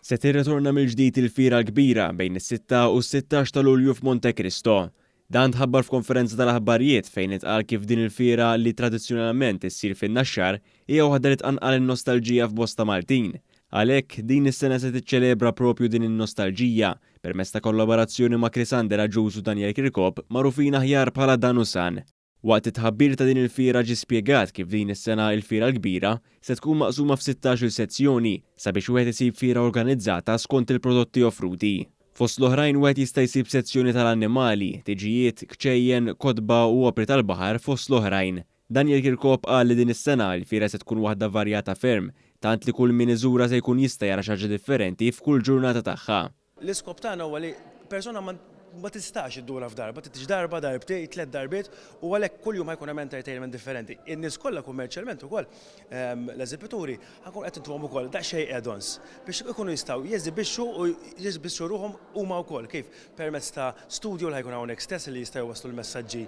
Se tirritorna mill-ġdid il-Fiera l-Kbira bejn is-sitta u s-sittax ta' Lulju f'Monte Cristo. Dan tħabbar f'konferenza tal-aħbarijiet fejn intqal kif din il-fiera li tradizzjonalment issir fin-Naxxar hija waħda li tqanqal in-nostalġija f'bosta Maltin. Għalhekk, din is-sena se tiċċelebra propju din in-nostalġija permezz ta' kollaborazzjoni ma' Chrysander Agius u Daniel Chircop magħrufin aħjar bħala Dan u San. Waqt it-tħabbir ta' din il-fiera ġie spjegat kif din is-sena il-Fiera l-Kbira se tkun maqsuma f'sittax-il sezzjoni sabiex wieħed isib fiera organizzata skont il-prodotti offruti. Fost l-oħrajn wieħed jista' jsib sezzjoni tal-annimali, tiġijiet, kċejjen, kotba u opri tal-baħar fost l-oħrajn. Daniel Chircop qal li din is-sena il-fiera se tkun waħda varjata ferm tant li kull min iżurha se jkun jista' jara xi ħaġa differenti f'kull ġurnata tagħha. L-iskop tagħna huwa li persuna ma ma tistax iddura f'darba, trid darba, darbtejn, tliet darbiet u għalhekk kuljum ħa jkun hemm entertainment differenti. In-nies kollha kummerċjalment ukoll l-eżibituri ħa nkun qed intuhom ukoll daqsxejn add-ons biex ikunu jistgħu jeżibixxu u jeżibixxu ruħhom huma wkoll kif permezz ta' studio li ħa jkun hawnhekk stess li jista' jwasslu l-messaġġi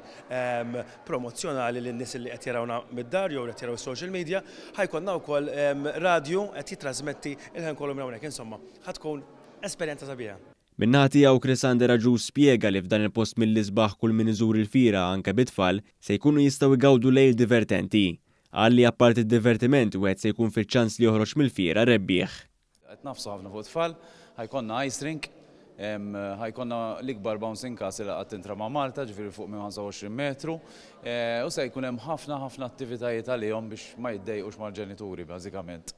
promozzjonali lin-nies li qed jarawna mid-dar jew qed jaraw is-social media, ħa jkollna wkoll radio qed jitrasmetti il-ħin kollu minn hawnhekk. Insomma, ħa tkun esperjenza sabiħa. Min-naħa tiegħu Chrysander Agius spjega li f'dan il-post mill-isbaħ kull min iżur il-fiera anke bit-tfal se jkunu jistgħu jgawdu lejl divertenti. Qal li apparti d-divertiment wieħed se jkun fiċ-ċans li joħroġ mill-fiera rebbieħ. Qed nagħfsu ħafna fuq tfal, ħa jkollna ice rink, ħa jkollna l-ikbar bouncing castle li qatt intrama Malta, ġifieri fuq minn 25 metru, u se jkun hemm ħafna ħafna attivitajiet għalihom biex ma jiddejqux mal-ġenituri bażikament.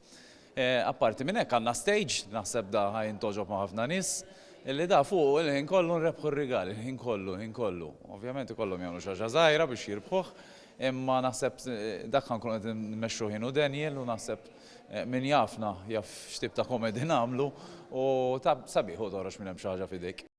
Apparti minn hekk għandna stage, naħseb da ħa jintgħoġob ma' ħafna nies, illi da fuq il-ħin kollu nrebħu r-rigal, il-ħin kollu, il-ħin kollu. Ovvjament ikollhom jagħmlu xi ħaġa żgħira biex jirbħuh, imma naħseb dak ħa nkunu qed nmexxu jien u Daniel u naħseb min jafna jaf x'tip ta' comedy nagħmlu u ta' sabiħ u toħroġ minn hemm xi ħaġa f'idejk.